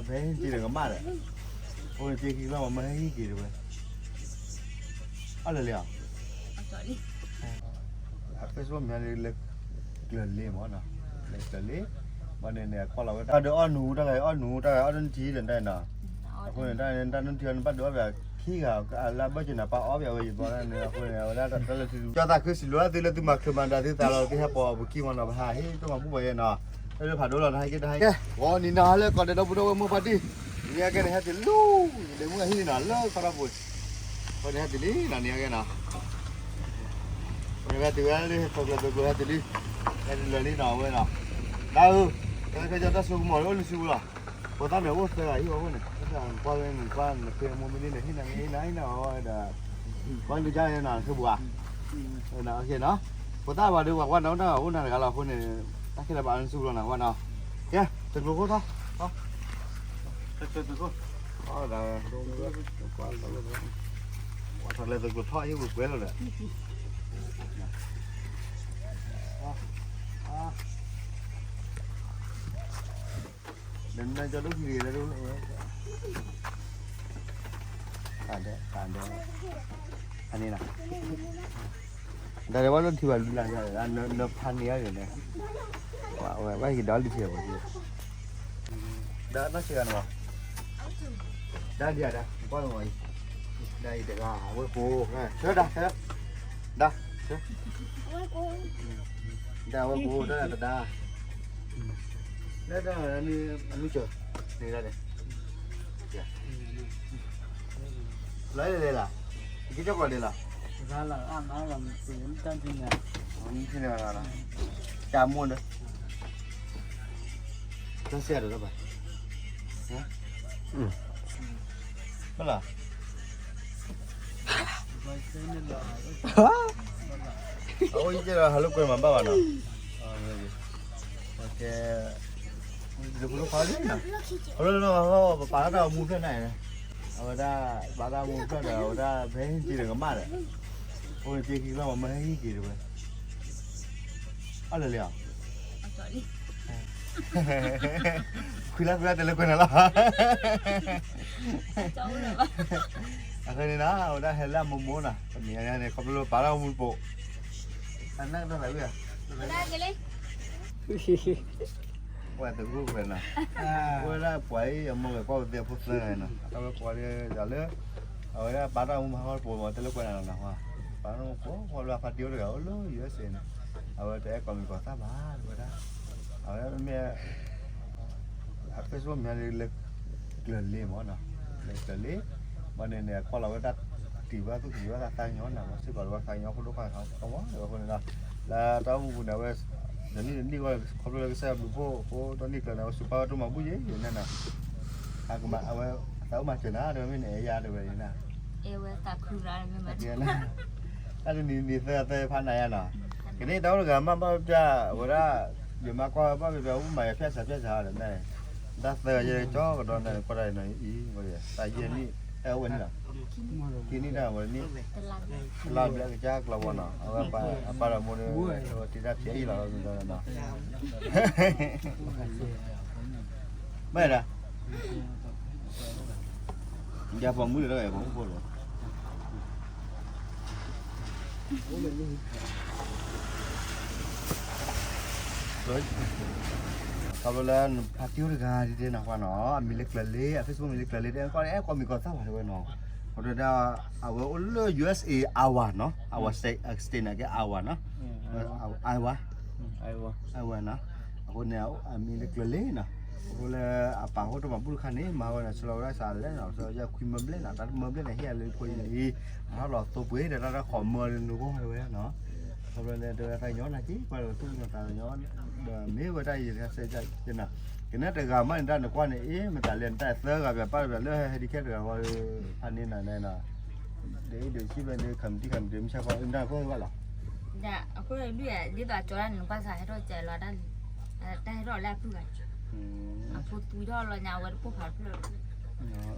ဖဲဟ့ၣ်က့ၤဒီးကမၣ်ဒီး, အိၣ်န့ၣ်က့ၤခံကလီၢ်မး မ့ၢ်ဟဲဟ့ၣ်က့ၤတဝဲ, အီၣ်လၢာ်လံဧါ, အ Facebook မ့ၢ်လၢ ကျၢၤလ့မးနီၤ, လၢကျၢၤလ့, ဘၣ်န့ၣ်န့ၣ် အကွၢ်လီၤဝဲတၢ်ဒီးအီၣ်နူ တၢ်ဂၤအီၣ်နူ တၢ်ဂၤအီၣ်တနံၣ်ထံဒီးတၢ်နီၤ, အဃိန့ၣ် တၢ်န့ၣ်တၢ်နံၣ်ထံအီၤန့ၣ် ဘၣ်ဒိးအီၣ်ဘၣ်ခံဂၤ လၢအဘၢၣ်စၢၤနၤပၢ်အီၣ်ဘၣ်ဝဲယဘီန့ၣ် အဃိန့ၣ် အဝဲဒၣ်တၢ်တၢ်လၢထံ ကၠီသးခုစံးလိာ်သုလၢသုမၤချုးမၤဒါသုသးလီၤ သုဟဲပိာ်ပူၤခံမးနီၤ ပဟးဟ့ၣ်တၢ်မၤဘူၣ်ဘၣ်ယဲနီၤ, တၢ်လၢဖးဒိၣ်လီၤ နဟဲက့ၤတဟဲက့ၤ ဂီၤနံၤနီၤဟဲလၢကီၢ်ဒဲးဒီပုၢ်ဒီဝဲၢ်မိၢ်ပၢ်တံၢ်, နဟဲက့ၤန့ၣ် ဟဲတုၤလီၤ, ဒဲမုၢ်ဟံးနီၤ လၢကီၢ်ဒီပူၤ, အဃိန့ၣ် ဟဲတုၤလံနီၤ နဟဲက့ၤနီၤ, နဟဲတုၤဝဲလၢ သုးကျိၤသုးကျိၤဟဲတုၤလံ, ဟဲတုၤလၢာ်လံနီၤ အဝဲနီၤ, ဒၣ်ဧၢ, တၢ်ကစီၣ်တၢ်စိကမီၤလၢအိၣ်လၢစုပူၤလီၤ, ဖိသၣ်န့ၣ်အိၣ်သၢဂၤဟံၣ်ဝဲအဃိန့ၣ် ကွၢ်ဝဲနကွၢ်နဃ့မိၢ်မ့ၢ်န့ၣ် ဟ့ၣ်နၤမ့ၢ်ဟ့ၣ်နၤဟ့ၣ်နၤအီၤဒီး, ကွၢ်နကါန့ၣ်နီၤ နဃ့ပူၤဧါ, ဖိသၣ်ဘၣ်ဒီး ပှၤကွၢ်နီၤ တၢ်အိၣ်နၤတဂၤလီၤအဃိန့ၣ်, တၢ်ခဲလၢာ်ဘၣ်အီၤလၢစုပူၤလီၤနီၤ ကွၢ်နီၤ, ကဲ, သုးကျိၤဖိသၣ်, သုးကျိၤ အီၣ်ဒၣ်, ကွၢ်လၢသုးကျိၤထီၣ်ဟံၣ်ပူၤကွဲလီၤဒီး, ဒီးနကၠီဒိၣ်ခံဂ့ၤလၢဒိၣ်, တၢ်ဒဲး, တၢ်ဒဲး, ဖးန့ၢ်လီၤ, တၢ်ဒဲးဝဲလၢထံဘၣ်လူလၢ်, နဖးန့ၢ်အီၤန့ၣ်, ဝဲဘၣ်ဟံးဒီးလံထံဘၣ်, ဒီးနီၢ်ဆံးဂၤန့ၣ်ဘၣ်, ဒါဒံးဧါဒါ, ကွၢ်မ့ၢ်အံၤ, ဒါအံၤတဂၤ, အဝဲကိး, ဆၢဒါ, ဆၢ, ဒါ, ဆၢ, ဒါအဝဲကိး, တၢ်တဒါ, လၢတၢ်အမုၢ်စၢၤ, န့ၣ်ဒၣ်န့ၣ်, လၢလဲၤလဲၤလၢ်, က့ၤကၠီၣ်ကွီၢ်ဒဲးလၢ်, တၢ်မူဒီး, တၢ်ဆဲးဒီးဘၣ်, ဘၣ်လၢ အအိၣ်ယကဲဒီးဟးလိာ်ကွဲမၤဘၣ်ဘၣ်နီၤ, ကဲ, လၢပလိၣ်ခီလံနီၤ, ပလိၣ်နီၤ ပပာ်လၢတၢ်အိၣ်မူဖျၢၣ်န့ၣ်, အဝဲဒၣ် ပာ်တၢ်အိၣ်မူဖျၢၣ်ဒီး အဝဲဒၣ်ဖဲဟ့ၣ်က့ၤဒီးကမၣ်ဒီး, အိၣ်န့ၣ်က့ၤခံကလီၢ်မး မ့ၢ်ဟဲဟ့ၣ်က့ၤတဝဲ, အီၣ်လၢာ်လံဧါ ခွံလါခွံလါ တဲလၢကွဲးနၤလီၤ, အဃိန့ၣ်နီၤ အဝဲဒၣ်ဟဲလၢအမိၢ်မိၢ်နီၤ ပမ့ၢ်န့ၣ် ခီဖျိလၢပာ်လၢအမူတပိာ်, အနၢ်ကဒီးသးဝံၣ်ဧါ, ပှၤတဂိၢ်ခွဲးနီၤ, အဝဲဒၣ်ပှၤအံၤ အမိၢ်ဂဲၤကွၢ်ဝဲသ့ၣ်အဖိသၢဂၤနီၤ အတၢ်ဝဲကိးဒီးယၤလၢ အဝဲဒၣ်ပာ်တၢ်အိၣ်မူဟးဂီၢ်တပိာ်မး တဲလၢကွဲးနၤလီၤနီၤ, ပာ်တၢ်အိၣ်မူပိာ် ပှၤလၢအဖါတံၢ်အိၣ်တဂၤအိၣ်လၢ ယူအက်စ့န့ၣ် အဝဲတအဲၣ်ကိးမံၤကိးသၣ်ဘၣ် တဲဝဲဒၣ်, အဝဲမ့ၢ် အ Facebook မ့ၢ်လၢ ကျၢၤလ့မးနီၤ, လၢကျၢၤလ့, ဘၣ်န့ၣ်န့ၣ် အကွၢ်လီၤဝဲတၢ်တံၢ်ဘၣ်သူၣ်ကံၤဘၣ်သးသးကညီၤနၤ ဝဲစ့ၢ်ကီးလၢဝဲသးကညီၤဖိဒိၣ်ခွါခါကီမး အဃိန့ၣ်ဒီး လၢတၢ်အိၣ်မူပူၤန့ၣ် အဝဲ တနံၣ်တနံၣ်ဝဲ ခီဖျိလၢကစၢ်ယွၤဘျုးဖှိၣ် ဖိတနံၣ်ကျၢၤန့ၣ် အဝဲစူးပာ်ဝဲတၢ်မၤဘူၣ်ယဲၢ်န့ၣ်နီၤ, အကမၤ အဝဲ အသးအိၣ်မၤစၢၤနၤ တဲဝဲမ့ၢ်န့ၣ် အဲၣ်ယၤတဲဝဲန့ၣ် တၢ်တနံၤနံၤသၢသၢဖးနၤယၤနီၤ, ကန့ၣ်တၢ်အိၣ်တဂၤမ့ၢ်ဘၣ်ပျၢ် အဝဲဒၣ် ယမၤကွၢ်ဝဲဘၣ်ပျၢ်ပျၢ် အိၣ်မၤယဖျၢၣ်စးဖျၢၣ်စးဒီးန့ၣ်, တၢ်သၢဂၤယဲၢ်ကၠီကဒီးန့ၣ် ကွၢ်တၢ်အံၤနီၤအံၤ တၢ်ယဲၢ်နံၣ် တၢ်ဝဲနံၣ်လီၤ, ခံနံၣ်တၢ်ဝဲနံၣ်, တလါဘျဲၣ်ကစၢ်ကျီဘီနီၤ အဝဲအပၢ်ဒီးမိၢ်ဒီး တ့တၢ်ဖျဲးအံၤလီၤနီၤ, ဘၣ်ဒၣ် ယၤပိာ်မုၣ်ဒီး ယၤပိာ်မုၣ်ဖိလီၤ, ခီဖျိလၢ ဖါတံၢ်အိၣ်တဂၤဒ်တဲနၤကွၢ်နီၤ အမံၤလၢကျၢၤလ့ အ Facebook မံၤလၢကျၢၤလ့ တဲနကွၢ် အဲၣ်ကိးမံၤကိးသၣ်ဘၣ်တဲဝဲနီၤ, အဝဲဒၣ် အဝဲအိၣ်လၢ ယူအက်စ့ Iowa နီၤ Iowa state န့ၣ်ကဲ Iowa နီၤ, Iowa အဝဲနီၤ, အဃိန့ၣ် အမံၤလၢကျၢၤလ့နီၤ, အဃိလၢအပာ်ဖှိၣ်တၢ်မၤဘူၣ်တခါန့ၣ် မၤဝဲန့ၣ် ဆှၢလီၤဝဲဒၣ်စးလဲၣ်နီၤ, ဆှၢလီၤခွံမၢဘျဲၣ်နီၤ, တၢ်တမၢဘျဲၣ်န့ၣ် ဟ့ၣ်အလၢဖိယံၤလံ, အထီၣ်လီၤသိပှ့ၤဒီးတၢ်တၢ်ခိးမၢလၢနဂီၢ်တဝဲနီၤ, ခီဖျိလၢတဝဲတၢ်ညီနၤက့ ကွၢ်လၢသူၣ်ကညီၤသးကညီၤ, ဒီးမ့ၢ်ဝဲတၢ်ယံၤတခါစဲကနၤ, ကနဲတဂၤမးန့ၣ် တၢ်နကွၢ်န့ၣ် အ့ၣ် မတၤလဲၣ် နတၢ်သၢဂၤပၢ်ပၢ်တဂၤလၢဟဲဒံးခဲတဂၤဝဲ ဖးန့ၢ်နၤနဲနီၤ ဒ်အံၤဒ်ဆံဘျဲၣ်ဒ် ခမတံၢ်ခမတံၢ် မုၢ်ဆါခီ နတၢ်ကွၢ်ဘၣ်လီၤ. အဃိဒ်အံၤ ဒ်သိးကၠီဒၣ်န့ၣ် နကွၢ်စးဟဲထီၣ်ကဲလီၤတၢ်လံ, တၢ်ဟဲထီၣ်လၢအဖုၣ်ဂၤ, အဖိသွံထီၣ်လီၤညါ အဝဲတပိၢ်ဖးတဖျၢၣ်, ပှၤဂၤ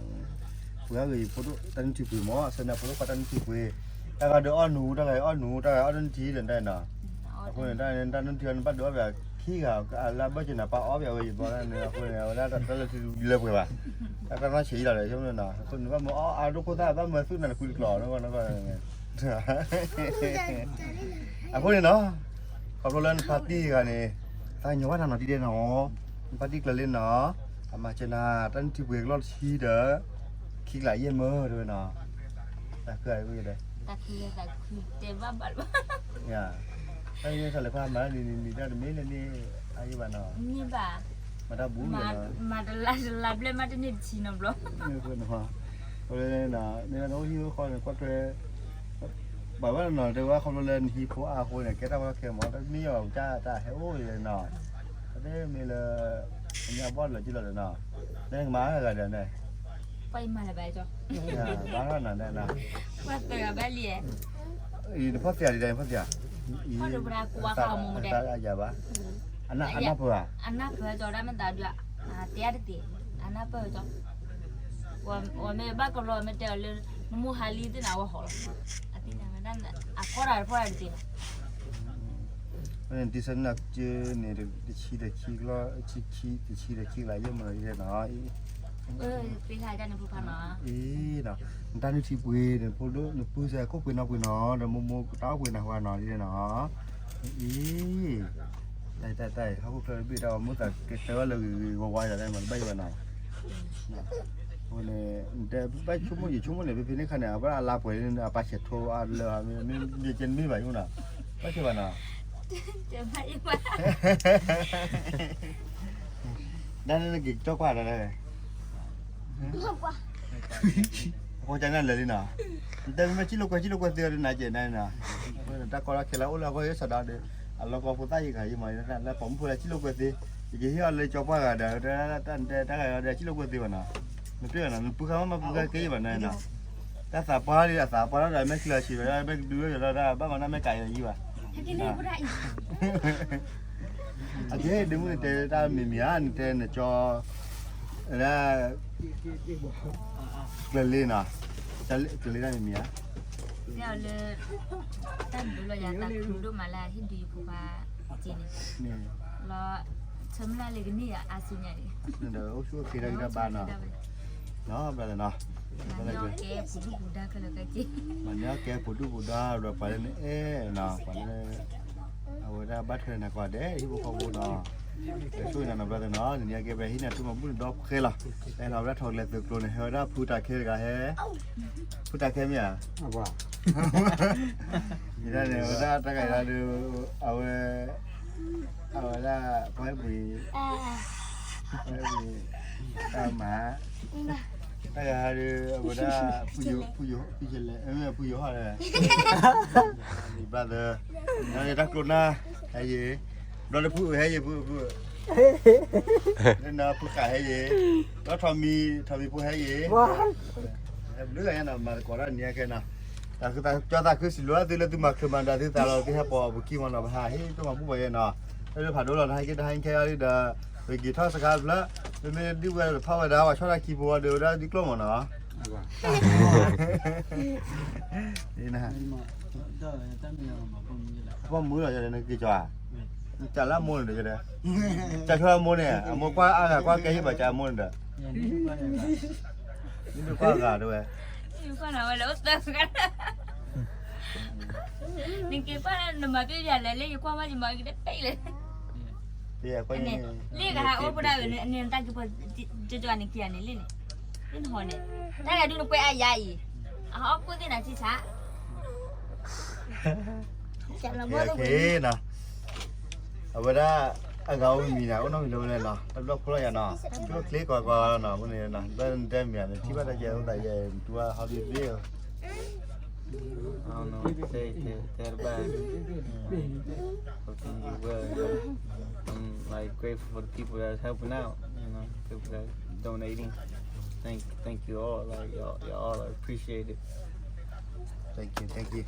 အံၤဖိဒိၣ်တၢ်နုၢ်ထံကွံာ်မး အဆၢန့ၣ်ဖိဒိၣ်ခွါတၢ်နုၢ်ထံကွံာ်, တၢ်ဂၤဒီးအီၣ်နူ တၢ်ဂၤအီၣ်နူ တၢ်ဂၤအီၣ်တၢ်နုၢ်ထံဒီးတၢ်နီၤ, အဃိန့ၣ် တၢ်န့ၣ်တၢ်နုၢ်ထံအီၤန့ၣ် ဘၣ်ဒိးအီၣ်ဘၣ် ခံဂၤလၢအဘၢၣ်စၢၤနၤ ပၢ်အီၣ်ပၠးဝဲယဘီန့ၣ်အဃိန့ၣ် အဝဲဒၣ်တၢ်လၢထံလၢပှဲၤဘၣ်, တၢ်ကနီၣ်ဆံးအံၤလီၤဒီး ဆိကမိၣ်နီၤ အဃိန့ၣ် ဘၣ်မၢအီၣ်အါဒိၣ်ခိၣ်သၣ် ဘၣ်မၢသုးနၤနကွံတကျိၤနီၤ, အဃိန့ၣ်နီၤ ခီဖျိလၢနဖါတံၢ်တဂၤန့ၣ် သးကညီၤဘၣ်နၤနီၤ ဒ်ဒဲးနီၤ, နဖါတံၢ်ကျၢၤလံနီၤ, အမၤစၢၤနၤ တၢ်နုၢ်ထံပှ့ၤကလီၢ်တဆံဒီး ခံကလးယဲၢ်မၢတဝဲနီၤ, တၢ်ခုၣ်အါဝဲဒီး တၢ်ခုၣ်တဲဘၣ်ဘၣ်လၢၤဘၣ်, တၢ်မ့ၢ်တၢ်လဲၤခီမၤဒ်န့ၣ်န့ၣ်တၢ်တမ့ၢ်လၢန့ၣ် အယံၤဘၣ်နီၤ, မ့ၢ်ဘၣ်, မၤတၢ်ဘူၣ်လီၤ, မၤတလါတလါဘျဲၣ်မးတန့ၢ်တဆံနီတဘျီ, အဃိန့ၣ် နအိၣ်ဟံၣ်အိၣ်ဃီန့ၣ် ကွၢ်ထွဲ ဘၣ်ဝဲနီၤ တဲဝဲခီဖျိလၢနဟံၣ်ဖိအါအဃိန့ၣ် ကဲတၢ်ဝဲခဲမး တမ့ၢ်ယီၤကၢ်တၢ်ဟဲအိၣ်ယဲနီၤ, တမ့ၢ်လၢ အညါဘီၣ်လၢၤကံလီၤဒီးနီၤ, နကမၤအါဂၤဒီးန့ၣ် ပှၤအံၤမၤလၢၤဘၣ်ကၠီ, ဘၣ်နီၤန့ၣ်နီၤ, ပှၤသၢဂၤဘၣ်လံ, နဖီၣ်သ့ၣ်ဒ်လဲၣ် နဖီၣ်သ့ၣ်, ဖီၣ်ဒီးပှၤကွၢ်ဃာ်အမူမူဒဲး, အယၤဘၣ်, အနၢ်ပၢၢ်ဧါ, အနၢ်ပၢၢ်ကၠီ တၢ်မ့ၢ်သးဒုး, တဲအါတသ့, အနၢ်ပၢၢ်ကၠီ ဝဲမ့ၢ်ဘၣ်ကလီမ့ၢ်တဲအီၤလၢ နမိၢ်ဟါလံသ့ၣ်နၤဝဲဟီၣ်လီၤ, အသ့ၣ်ညါဝဲဒၣ် အဖီၣ်တၢ်တဖီၣ်တၢ်တသ့လီၤ, တဆံဒီးခံကလီၢ်, တဆံဒီးခံကလးယဲၢ်မၢယဲၢ်နီၤ, အံၤ, နတၢ်နုၢ်ထံပှ့ၤန့ၣ် ဖိဒိၣ်နပုၢ်စဲးခိၣ်ပှ့ၤနီၢ်ပှ့ၤနီၤ ဒီးမိၢ်မိၢ်တၢ်အိၣ်ပှ့ၤနၤဝဲနီၤ ဒ်လဲၣ်နီၤ, အံၤ တၢ်တၢ်တၢ်အံၤ ဟီၣ်ခိၣ်ချၢတဘ့ၣ်တၢ်အီၤ မိၢ်သးကတဲဝဲလၢဂ့ၤဂ့ၤဝါဝါယၤ တၢ်မၤတဘၣ်ယံၤဘၣ်နီၤ, အဃိန့ၣ် နတဲဘၣ်ဆိကမိၣ်ယဆိကမိၣ်န့ၣ် ဖဲဖဲန့ၣ်ခါန့ၣ် အဝဲဒၣ်အလါပှဲၤန့ၣ် အပၢ်ဆဲးထိအါလၢ မ့ၢ်ယကဲနမ့ၢ်ဘၣ်ယိၣ်နီၤ, ဘၣ်ဆဲးဘၣ်နီၤ, တၢ်န့ၣ်နက့ၤကၠီကွၢ်ဒီး အဃိကနၣ်လၢာ်လံနီၤ, နတဲမ့ၢ်စံၣ်လိာ်ကွဲစံၣ်လိာ်ကွဲသ့အီၤဒ်နၤကဲနၤနီၤ, တၢ်ကီတၢ်ခဲလၢအိၣ်လၢအဂီၢ်ယဲစးဒီး အလီၢ်ကီဖိသၣ်ယံၤဂၤယံၤမး လၢပိာ်မုၣ်ဖိလၢစံၣ်လိာ်ကွဲသ့, ယကဟ့ၣ်အီၤလၢကၠီပှၢ်ဂၤဒီး တၢ်ဂၤဒီးစံၣ်လိာ်ကွဲသ့ဘၣ်နီၤ, နပ့ၢ်ဘၣ်နီၤ နပုၢ်ဃါမ့ၢ်ပုၢ်ဃါကဲယံၤဘၣ်နီၤ, တၢ်သးပှၢ်လံအသးပှၢ်ဒီး မ့ၢ်ချံးဆံးဒီး မ့ၢ်ကဒုဝဲဒီး တၢ်ဘၣ်မၤတၢ်မ့ၢ်ကးယံၤဘၣ် အကဲ ဒ့မုၣ်နတဲတၢ်မံၤမံၤဧါ နတဲနကၠီ ဒၣ် ကျၢၤလ့နီၤ, ကျၢၤလ့တၢ်မံၤမံၤဧါ, တဲအီၤလၢ တၢ်ဒိလီၤယၤသးခုဒိၣ်မးလၢဟ့ၣ်ဒုးယဖိခွါက့န့ၣ်, လီၤ ဆၢမုၢ်လၢ်လၢကန့ၢ်ယၤအါစုညါန့ၣ်, ဒီးအိၣ်ဆူၣ်အိၣ်ချ့တၢ်ဂံၢ်တၢ်ဘါနီၤ, နီၤ brother နီၤ, မၤန့ၢ်အီၣ်ကဲ ပူၤဒုၣ်ပူၤဒါခဲလၢာ်ခဲဆ့, မၤန့ၢ်အီၣ်ကဲပူၤဒုၣ်ပူၤဒါဒီးပှၤလၢနအဲၣ်နီၤ ပှၤလၢ အဝဲဒၣ်ဘၣ်ထွဲနၤကိးဂၤဒဲး ဟံၣ်ဖိဃီဖိနီၤ, ဆိၣ်ဂ့ၤနၤနီၤ brother နီၤ, နနံၤအကဲပှၤဟံးန့ၢ်အထူၣ်မၤဘူၣ်န့ၣ်ဒီဖှဲလီၤ, အဲၣ်လီၤဝဲဒၣ်ထီၣ်ကလဲၤသုးကျိၤန့ၣ် ဟဲဝဲဒၣ်ဖုတၢ်ခဲတဂၤဟဲ, ဖုတၢ်ခဲမ့ၢ်ဧါ, ယဒၣ်န့ၣ် ဝဲဒၣ်တၢ်ဂၤဒၣ်ဒီး အဝဲ အဝဲဒၣ် ပှၤဟဲပှ့ၤ ပှၤဟဲပှ့ၤ တၢ်မၤ တၢ်ဂၤဒီး အဝဲဒၣ် ဖုယိၤ ဖုယိၤ ဖုယိၤ ဖုယိၤဟီၣ်ဒီး brother တၢ်ကျိၤနၢ် ဟဲယံၤ ဘျီလၢဖုအုးဟဲယံၤ ဖုအုး ဖုအုး လၢနဖုဃာ်ဟဲယံၤ ဘျီထီးမံၤ ထီးမံၤဖိဟဲယံၤ ဘျုးဂၤညါနီၤ မၤသကိးတၢ်နံၤအခဲနီၤ တၢ်ဃုသးကၠီသးခုစံးဘျုးသုလၢသုမၤချုးမၤဒါသုသးလီၤ သုဟဲပိာ်အပူၤခံမီၤနီၤ ပဟးဟ့ၣ်ဒိၣ်မၤဘူၣ်ပှၤယဲနီၤ လၢဖးဒိၣ်လီၤ နဟဲက့ၤတဟဲခဲအံၤဒီး ပက့ၤထီၣ်စခါဖျၢၣ် မ့မ့ၢ်ဒုးဝဲဖးဝဲဒၣ် ပှၤဆီၣ်တၢ်ခံဖိဒီးဝဲဒၣ်ဒုးကျိၣ်မီၤနီၤ ပှၤမုာ်လီၤ နက့ၤကၠီဧါ နကၠီလၢအမိၢ်န့ၣ်ဒီး ကၠီဆိလၢအမိၢ်န့ၣ် အမိၢ်ကွၢ်အါဂၤကွၢ်ကဲဟ့ၣ်ဘၣ်ကၠီအမိၢ်န့ၣ်ဒီး မ့ၢ်ကွၢ်ဂၤတဝဲ နက့ၤကွၢ်နမၤပျဲယၤလဲၣ်လၢယကွၢ်မးယမၤက့ၤတပဲလဲၣ် လၢကဟးအိၣ်ဖဲဒၣ်န့ၣ် နတၢ်ကပှၤကၠီကၠီန့ၣ်က့ၤန့ၣ်လံန့ၣ် လၢနဟီန့ၣ် တၢ်ဂၤဒုးနကွဲးအါယၤအံၤ အဟီၣ်ခိၣ်သ့ၣ်နၤဆံဆး ကဲနီၤ အဝဲဒၣ် အဂၤအိၣ်မံၤနီၤ အိၣ်နီတမံၤလၢၤဝဲလဲၣ်နီၤ တဘျီဖိလီၤယၤနီၤ ကျိချ့ကွၢ်ကွၢ်နီၤ အဃိန့ၣ် ဘၣ်နတဲမံၤ နထံၣ်ဘၣ်တၢ်ကဲအိၣ်သးယဲ နတူၢ်ဘၣ် how do you feel? I don't know what to say to that about it. Hoping you well, you know. I'm like grateful for the people that's helping out, you know, people that donating. Thank, thank you all. Like y'all, y'all are appreciated. Thank you, thank you.